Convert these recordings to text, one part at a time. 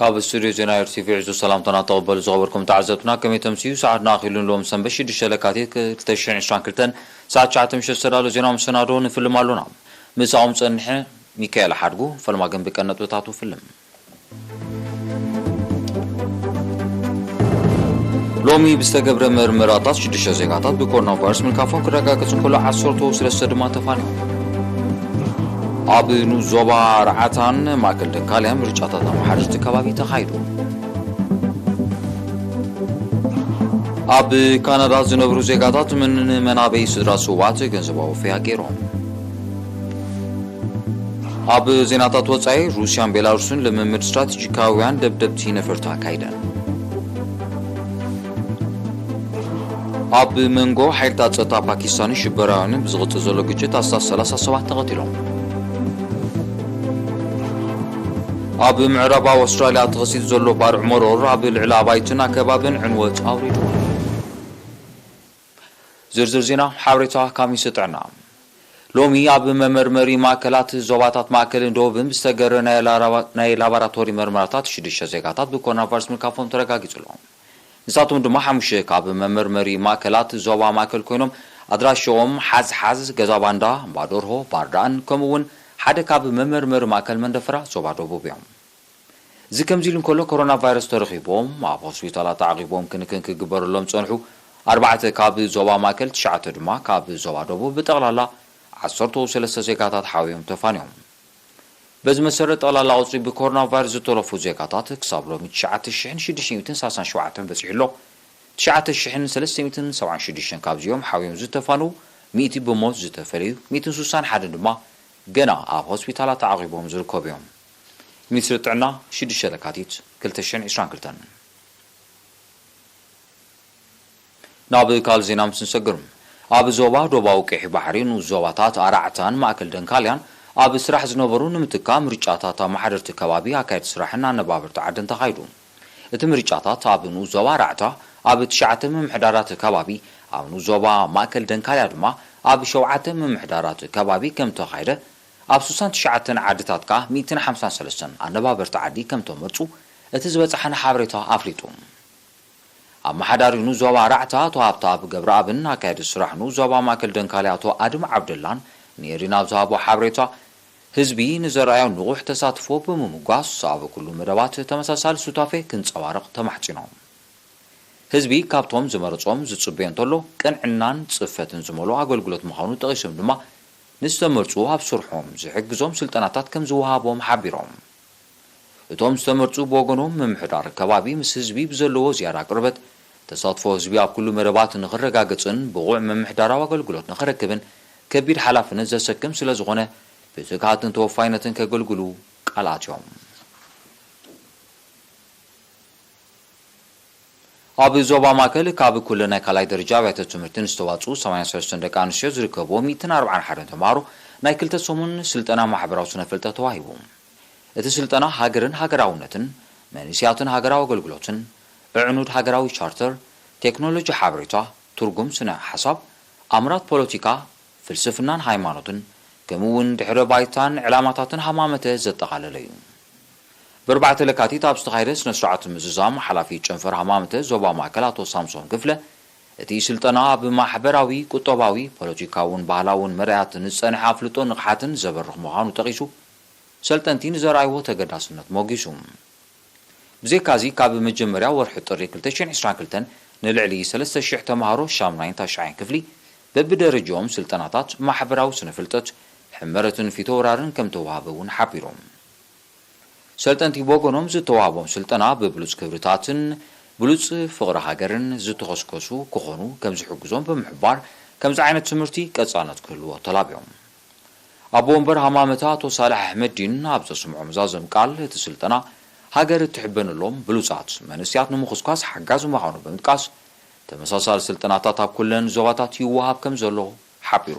ካብ ስቱድዮ ዜና ኤር ቲ ቪ ዕዙዝ ሰላምታና ተቐበሉ ዝኸበርኩም ተዓዘብትና፣ ከመይ ተምስዩ? ሰዓትና ኣኺሉ ንሎም ሰንበት ሽዱሽተ ለካቲት ክልተ ሽሕን ዕስራን ክልተን ሰዓት ትሽዓተ ምሸት ዝተዳሎ ዜና መሰናዶ ንፍልም ኣሎና። ምሳኹም ጸንሐ ሚካኤል ሓድጉ። ፈልማ ግን ብቀን ነጥብታቱ ፍልም። ሎሚ ብዝተገብረ መርመራታት ሽዱሽተ ዜጋታት ብኮሮና ቫይረስ ምልካፎም ክረጋገጽ እንከሎ፣ ዓሰርተ ሰለስተ ድማ ተፋንዮም። ኣብ ንኡስ ዞባ ራዕታን ማእከል ደንካልያን ምርጫታት ኣመሓደርቲ ከባቢ ተኻይዱ። ኣብ ካናዳ ዝነብሩ ዜጋታት ምን-፣ ንመናበይ ስድራ ስውኣት ገንዘባዊ ወፈያ ገይሮም። ኣብ ዜናታት ወጻኢ፣ ሩስያን ቤላሩስን ልምምድ ስትራቴጂካውያን ደብደብቲ ነፈርቲ ኣካይደን። ኣብ መንጎ ሓይልታት ጸጥታ ፓኪስታንን ሽበራውያንን ብዝቕጽል ዘሎ ግጭት ኣስታት ሰላሳ ሰባት ተቐቲሎም። ኣብ ምዕራባዊ ኣውስትራልያ ተኸሲቱ ዘሎ ባርዕ መሮር ኣብ ልዕሊ ኣባይትን ኣከባብን ዕንወት ኣውሪዱ። ዝርዝር ዜና ሓበሬታ ካብ ሚኒስትሪ ጥዕና። ሎሚ ኣብ መመርመሪ ማእከላት ዞባታት ማእከልን ደቡብን ብዝተገረ ናይ ላራባ-፣ ናይ ላቦራቶሪ መርመራታት ሽዱሽተ ዜጋታት ብኮሮና ቫይረስ ምልካፎም ተረጋጊጹ ኣሎ። ንሳቶም ድማ ሓሙሽተ ካብ መመርመሪ ማእከላት ዞባ ማእከል ኮይኖም፣ ኣድራሽኦም ሓዝሓዝ፣ ገዛ ባንዳ፣ እምባደርሆ፣ ባህርዳእን ከምኡ እውን ሓደ ካብ መመርመሪ ማእከል መንደፈራ ዞባ ደቡብ እዮም። እዚ ከምዚ ኢሉ እንከሎ፣ ኮሮና ቫይረስ ተረኺቦም ኣብ ሆስፒታላት ተዓቒቦም ክንክን ክግበረሎም ዝጸንሑ ኣርባዕተ ካብ ዞባ ማእከል፣ ትሽዓተ ድማ ካብ ዞባ ደቡብ፣ ብጠቕላላ ዓሰርተ ሰለስተ ዜጋታት ሓውዮም ተፋንዮም። በዚ መሰረት፣ ጠቕላላ ቁጽሪ ብኮሮና ቫይረስ ዝተረፉ ዜጋታት ክሳብ ሎሚ ትሽዓተ ሽሕን ሽዱሽተ ሚእትን ሰላሳን ሸውዓተን በጺሑ ኣሎ። ትሽዓተ ሽሕን ሰለስተ ሚእትን ሰብዓን ሽዱሽተን ካብዚኦም ሓውዮም ዝተፋንዉ፣ ሚእቲ ብሞት ዝተፈለዩ፣ ሚእትን ስሳን ሓደን ድማ ገና ኣብ ሆስፒታላት ተዓቒቦም ዝርከቡ እዮም። ሚኒስትሪ ጥዕና፣ ሽዱሽተ ለካቲት ክልተ ሽሕን ዕስራን ክልተን። ናብ ካልእ ዜና ምስ ንሰግር፣ ኣብ ዞባ ዶባዊ ቀይሕ ባሕሪ ንኡስ ዞባታት ኣራዕታን ማእከል ደንካልያን ኣብ ስራሕ ዝነበሩ ንምትካእ ምርጫታት ኣመሓደርቲ ከባቢ፣ ኣካየድቲ ስራሕን ኣነባበርቲ ዓድን ተኻይዱ። እቲ ምርጫታት ኣብ ንኡስ ዞባ ኣራዕታ ኣብ ትሽዓተ ምምሕዳራት ከባቢ፣ ኣብ ንኡስ ዞባ ማእከል ደንካልያ ድማ ኣብ ሸውዓተ ምምሕዳራት ከባቢ ከም ተኻየደ፣ ኣብ ስሳን ትሽዓተን ዓድታት ከኣ ሚእትን ሓምሳን ሰለስተን ኣነባበርቲ ዓዲ ከም ተመርጹ እቲ ዝበጽሓና ሓበሬታ ኣፍሊጡ። ኣመሓዳሪ ንኡስ ዞባ ኣራዕታ ኣቶ ሃብተኣብ ገብረኣብን ኣካያዲ ስራሕ ንኡስ ዞባ ማእከል ደንካልያ ኣቶ ኣድም ዓብደላን ንኤሪና ኣብ ዝሃቦ ሓበሬታ፣ ህዝቢ ንዘርኣዮ ንቑሕ ተሳትፎ ብምምጓስ፣ ኣብ ኩሉ መደባት ተመሳሳሊ ሱታፌ ክንጸባርቕ ተማሕጺኖም። ህዝቢ ካብቶም ዝመረጾም ዝጽበዮ እንተሎ፣ ቅንዕናን ጽፈትን ዝመልኦ ኣገልግሎት ምዃኑ ጠቒሶም ድማ፣ ንዝተመርጹ ኣብ ስርሖም ዝሕግዞም ስልጠናታት ከም ዝወሃቦም ሓቢሮም። እቶም ዝተመርጹ ብወገኖም፣ ምምሕዳር ከባቢ ምስ ህዝቢ ብዘለዎ ዝያዳ ቅርበት፣ ተሳትፎ ህዝቢ ኣብ ኩሉ መደባት ንኽረጋገጽን ብቑዕ ምምሕዳራዊ ኣገልግሎት ንኽረክብን ከቢድ ሓላፍነት ዘሰክም ስለ ዝኾነ፣ ብትግሃትን ተወፋይነትን ከገልግሉ ቃል ኣትዮም። ኣብ ዞባ ማእከል ካብ ኩለን ናይ ካልኣይ ደረጃ ኣብያተ ትምህርቲ ንዝተዋጽኡ ሰማንያን ሰለስተን ደቂ ኣንስትዮ ዝርከብዎ ሚእትን ኣርባዓን ሓደን ተምሃሮ ናይ ክልተ ሰሙን ስልጠና ማሕበራዊ ስነ ፍልጠት ተዋሂቡ። እቲ ስልጠና ሃገርን ሃገራውነትን፣ መንእስያትን ሃገራዊ ኣገልግሎትን፣ ኣዕኑድ ሃገራዊ ቻርተር፣ ቴክኖሎጂ ሓበሬታ፣ ትርጉም ስነ ሓሳብ፣ ኣምራት ፖለቲካ፣ ፍልስፍናን ሃይማኖትን፣ ከምኡ እውን ድሕረ ባይታን ዕላማታትን ሃማመተ ዘጠቓለለ እዩ። ብኣርባዕተ ለካቲት ኣብ ዝተኻየደ ስነ ስርዓት ምዝዛም፣ ሓላፊ ጨንፈር ሃማመተ ዞባ ማእከል ኣቶ ሳምሶን ክፍለ፣ እቲ ስልጠና ኣብ ማሕበራዊ፣ ቁጠባዊ፣ ፖለቲካውን ባህላውን መርኣያት ንዝጸንሐ ኣፍልጦን ንቕሓትን ዘበርኽ ምዃኑ ጠቒሱ፣ ሰልጠንቲ ንዘርኣይዎ ተገዳስነት ሞጊሱ። ብዘይካዚ፣ ካብ መጀመርያ ወርሒ ጥሪ ክልተ ሽሕን ዕስራን ክልተን ንልዕሊ ሰለስተ ሽሕ ተምሃሮ ሻምናይን ታሽዓይን ክፍሊ በብደረጃኦም ስልጠናታት ማሕበራዊ ስነ ፍልጠት፣ ሕመረትን ፊተውራርን ከም ተዋህበ እውን ሓቢሮም። ሰልጠንቲ ብወገኖም፣ ዝተዋህቦም ስልጠና ብብሉጽ ክብርታትን ብሉጽ ፍቕሪ ሃገርን ዝተኸስከሱ ክኾኑ ከም ዝሕግዞም ብምሕባር፣ ከምዚ ዓይነት ትምህርቲ ቀጻልነት ክህልዎ ተላብዮም። ኣቦ ወንበር ሃማመተ ኣቶ ሳልሕ ኣሕመዲን ኣብ ዘስምዖ መዛዘም ቃል፣ እቲ ስልጠና ሃገር እትሕበነሎም ብሉጻት መንእስያት ንምኹስኳስ ሓጋዚ ምዃኑ ብምጥቃስ፣ ተመሳሳሊ ስልጠናታት ኣብ ኩለን ዞባታት ይወሃብ ከም ዘሎ ሓቢሩ።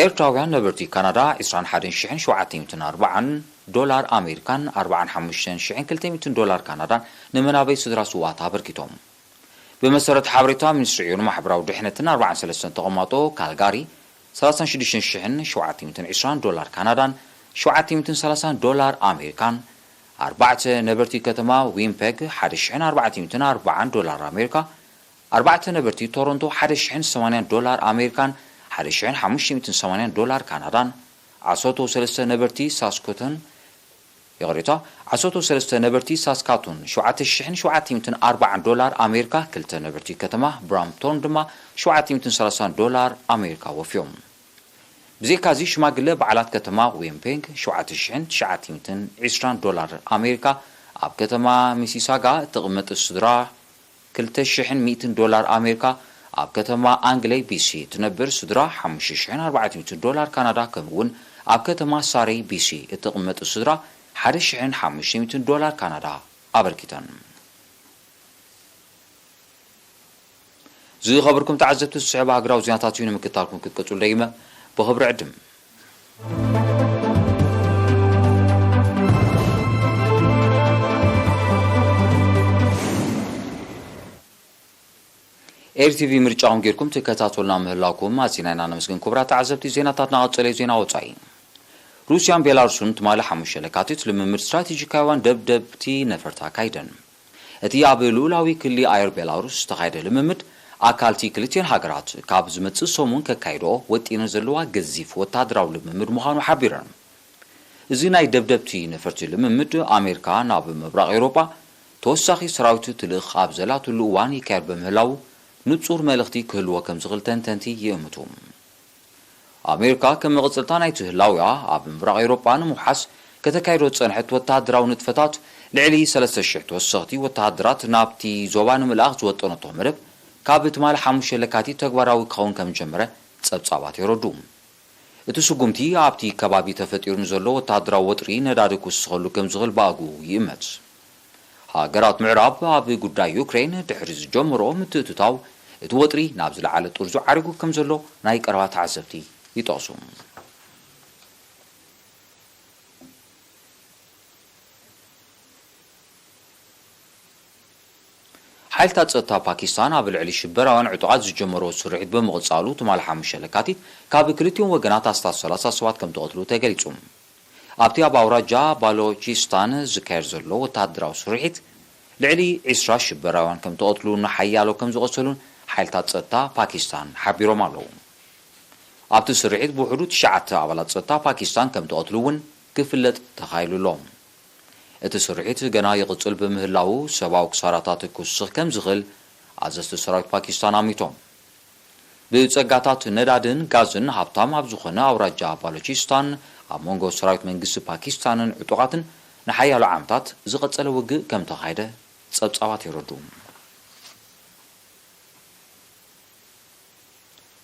ኤርትራውያን ነበርቲ ካናዳ ዕስራን ሓደን ሽሕን ሸውዓተ ሚእትን ኣርባዓን ዶላር ኣሜሪካን ኣርባዓን ሓሙሽተን ሽሕን ክልተ ሚእትን ዶላር ካናዳን ንመናበይ ስድራ ስውኣት ኣበርኪቶም። ብመሰረት ሓበሬታ ሚኒስትሪ ዕዮን ማሕበራዊ ድሕነትን፣ ኣርባዓን ሰለስተን ተቐማጦ ካልጋሪ ሰላሳን ሽዱሽተን ሽሕን ሸውዓተ ሚእትን ዕስራን ዶላር ካናዳን ሸውዓተ ሚእትን ሰላሳን ዶላር ኣሜሪካን፣ ኣርባዕተ ነበርቲ ከተማ ዊምፔግ ሓደ ሽሕን ኣርባዕተ ሚእትን ኣርባዓን ዶላር ኣሜሪካ፣ ኣርባዕተ ነበርቲ ቶሮንቶ ሓደ ሽሕን ሰማንያን ዶላር ኣሜሪካን ሓደ ሽሕን ሓሙሽተ ሚእትን ሰማንያን ዶላር ካናዳን፣ ዓሰርተ ሰለስተ ነበርቲ ሳስኮተን፣ ይቕሬታ፣ ዓሰርተ ሰለስተ ነበርቲ ሳስካቱን ሸውዓተ ሽሕን ሸውዓተ ሚእትን ኣርባዓን ዶላር ኣሜሪካ፣ ክልተ ነበርቲ ከተማ ብራምፕቶን ድማ ሸውዓተ ሚእትን ሰላሳን ዶላር ኣሜሪካ ወፍዮም። ብዘይካዚ ሽማግለ በዓላት ከተማ ዊምፔንግ ሸውዓተ ሽሕን ትሽዓተ ሚእትን ዕስራን ዶላር ኣሜሪካ፣ ኣብ ከተማ ሚሲሳጋ እትቕመጥ ስድራ ክልተ ሽሕን ሚእትን ዶላር ኣሜሪካ፣ ኣብ ከተማ ኣንግለይ ቢሲ እትነብር ስድራ ሓሙሽተ ሽሕን ኣርባዕተ ሚእትን ዶላር ካናዳ፣ ከምኡ እውን ኣብ ከተማ ሳሬይ ቢሲ እትቕመጥ ስድራ ሓደ ሽሕን ሓሙሽተ ሚእትን ዶላር ካናዳ ኣበርኪተን። ዝኸበርኩም ተዓዘብቲ፣ ዝስዕብ ሃገራዊ ዜናታት እዩ ንምክታልኩም ክትቀጽሉ ደይመ ብኽብሪ ዕድም። ኤርቲቪ ምርጫኹም ጌርኩም ትከታተሉና ምህላውኩም ኣዚና ኢና ነመስግን። ክቡራት ተዓዘብቲ፣ ዜናታትና ቀጸለ። ዜና ወጻኢ። ሩስያን ቤላሩስን ትማሊ ሓሙሽተ ለካቲት ልምምድ ስትራቴጂካውያን ደብደብቲ ነፈርቲ ኣካይደን። እቲ ኣብ ልኡላዊ ክሊ ኣየር ቤላሩስ ዝተኻየደ ልምምድ ኣካልቲ ክልቲኤን ሃገራት ካብ ዝመጽእ ሰሙን ከካይድኦ ወጢነን ዘለዋ ገዚፍ ወተሃደራዊ ልምምድ ምዃኑ ሓቢረን። እዚ ናይ ደብደብቲ ነፈርቲ ልምምድ ኣሜሪካ ናብ ምብራቕ ኤውሮጳ ተወሳኺ ሰራዊት ትልእኽ ኣብ ዘላትሉ እዋን ይካየድ ብምህላዉ ንጹር መልእኽቲ ክህልዎ ከም ዝኽእል ተንተንቲ ይእምቱ። ኣሜሪካ ከም መቐጸልታ ናይቲ ህላውያ ኣብ ምብራቕ ኤውሮጳ ንምውሓስ ከተካይዶ ዝጸንሐት ወተሃደራዊ ንጥፈታት ልዕሊ ሰለስተ ሽሕ ተወሰኽቲ ወተሃደራት ናብቲ ዞባ ንምልኣኽ ዝወጠነቶ መደብ ካብ ትማሊ ሓሙሽተ ለካቲት ተግባራዊ ክኸውን ከም ዝጀመረ ጸብጻባት የረድኡ። እቲ ስጉምቲ ኣብቲ ከባቢ ተፈጢሩ ንዘሎ ወተሃደራዊ ወጥሪ ነዳዲ ክውስኸሉ ከም ዝኽእል ብኣግኡ ይእመት። ሃገራት ምዕራብ ኣብ ጉዳይ ዩክሬን ድሕሪ ዝጀመሮ ምትእትታው፣ እቲ ወጥሪ ናብ ዝለዓለ ጥርዙ ዓሪጉ ከም ዘሎ ናይ ቀረባ ተዓዘብቲ ይጠቕሱ። ሓይልታት ጸጥታ ፓኪስታን ኣብ ልዕሊ ሽበራውያን ዕጡቓት ዝጀመሮ ስርሒት ብምቕጻሉ፣ ትማሊ ሓሙሽተ ለካቲት ካብ ክልቲኦም ወገናት ኣስታት ሰላሳ ሰባት ከም ተቐትሉ ተገሊጹ። ኣብቲ ኣብ ኣውራጃ ባሎቺስታን ዝካየድ ዘሎ ወተሃደራዊ ስርሒት፣ ልዕሊ ዕስራ ሽበራውያን ከም ተቐትሉን ሓያሎ ከም ዝቖሰሉን ሓይልታት ጸጥታ ፓኪስታን ሓቢሮም ኣለዉ። ኣብቲ ስርሒት ብውሕዱ ትሽዓተ ኣባላት ጸጥታ ፓኪስታን ከም ተቐትሉ እውን ክፍለጥ ተኻኢሉ ኣሎ። እቲ ስርሒት ገና ይቕጽል ብምህላዉ፣ ሰብኣዊ ክሳራታት ክውስኽ ከም ዝኽእል ኣዘዝቲ ሰራዊት ፓኪስታን ኣሚቶም። ብጸጋታት ነዳድን ጋዝን ሃብታም ኣብ ዝኾነ ኣውራጃ ባሎቺስታን፣ ኣብ መንጎ ሰራዊት መንግስቲ ፓኪስታንን ዕጡቓትን ንሓያሎ ዓመታት ዝቐጸለ ውግእ ከም ተኻየደ ጸብጻባት የረድኡ።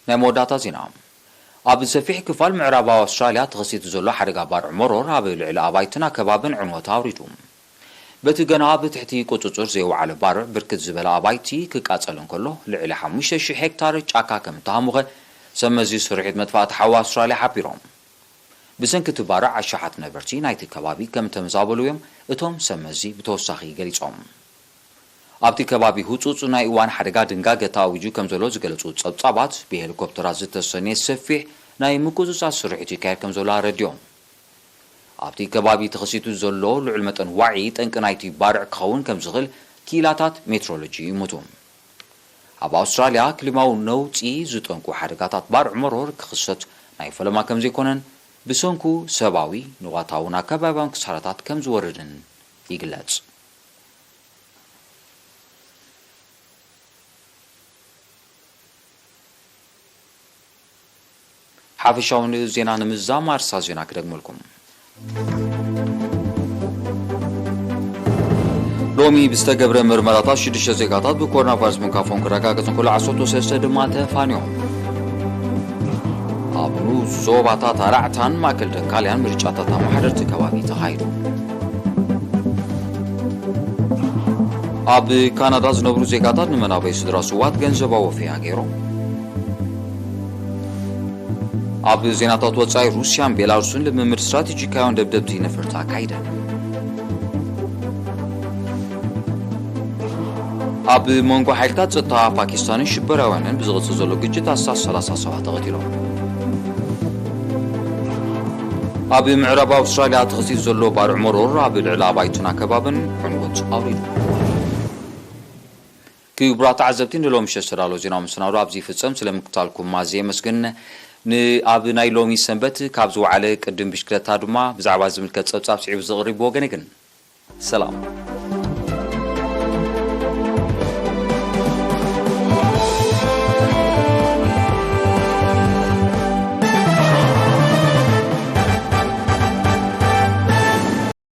ናይ መወዳእታ ዜና። ኣብ ሰፊሕ ክፋል ምዕራባዊ ኣውስትራልያ ተኸሲቱ ዘሎ ሓደጋ ባርዕ መሮር ኣብ ልዕሊ ኣባይትን ኣከባብን ዕንወት ኣውሪዱ። በቲ ገና ብትሕቲ ቁጽጽር ዘይወዓለ ባርዕ ብርክት ዝበለ ኣባይቲ ክቃጸል እንከሎ፣ ልዕሊ ሓሙሽተ ሽሕ ሄክታር ጫካ ከም እተሃሙኸ ሰብ መዚ ስርሒት መጥፋእቲ ሓዊ ኣውስትራልያ ሓቢሮም። ብሰንኪ እቲ ባርዕ ኣሽሓት ነበርቲ ናይቲ ከባቢ ከም ተመዛበሉ እዮም እቶም ሰብ መዚ ብተወሳኺ ገሊጾም። ኣብቲ ከባቢ ህጹጽ ናይ እዋን ሓደጋ ድንጋገ ተኣዊጁ ከም ዘሎ ዝገለጹ ጸብጻባት፣ ብሄሊኮፕተራት ዝተሰነየ ሰፊሕ ናይ ምቁጽጻር ስርሒት ይካየድ ከም ዘሎ ኣረዲኦም። ኣብቲ ከባቢ ተኸሲቱ ዘሎ ልዑል መጠን ዋዒ ጠንቂ ናይቲ ባርዕ ክኸውን ከም ዝኽእል ክኢላታት ሜትሮሎጂ ይእምቱ። ኣብ ኣውስትራልያ ክሊማዊ ነውጺ ዝጠንቁ ሓደጋታት ባርዕ መሮር ክኽሰት ናይ ፈለማ ከም ዘይኮነን፣ ብሰንኩ ሰብኣዊ፣ ንዋታውን ኣከባብያውን ክሳራታት ከም ዝወርድን ይግለጽ። ሓፈሻዊ ዜና ንምዝዛም ኣርሳ ዜና ክደግመልኩም። ሎሚ ብዝተገብረ ምርመራታት ሽዱሽተ ዜጋታት ብኮሮና ቫይረስ ምንካፎም ክረጋገጽ እንከሎ፣ ዓሰርተ ሰለስተ ድማ ተፋንዮም። ኣብ ንኡስ ዞባታት ኣራዕታን ማእከል ደንካልያን ምርጫታት ኣመሓደርቲ ከባቢ ተኻይዱ። ኣብ ካናዳ ዝነብሩ ዜጋታት ንመናበይ ስድራ ስዋት ገንዘባዊ ወፈያ ገይሮም። ኣብ ዜናታት ወጻኢ፣ ሩስያን ቤላሩስን ልምምድ ስትራቴጂካውያን ደብደብቲ ነፈርቲ ኣካይደን። ኣብ መንጎ ሓይልታት ጸጥታ ፓኪስታንን ሽበራውያንን ብዝቕጽል ዘሎ ግጭት ኣስታት ሰላሳ ሰባት ተቐቲሎም። ኣብ ምዕራብ ኣውስትራልያ ተኸሲቱ ዘሎ ባርዕ መሮር ኣብ ልዕሊ ኣባይትን ኣከባብን ዕንወት ኣውሪዱ። ክቡራት ተዓዘብቲ፣ ንሎሚ ምሸት ዝተዳለወ ዜና መሰናዶ ኣብዚ ይፍጸም። ስለ ምክታልኩም ኣዝየ የመስግን። ንኣብ ናይ ሎሚ ሰንበት ካብ ዝወዓለ ቅድም ብሽክለታ ድማ ብዛዕባ ዝምልከት ጸብጻብ ስዒቡ ዘቕርብ ወገነ ግን። ሰላም።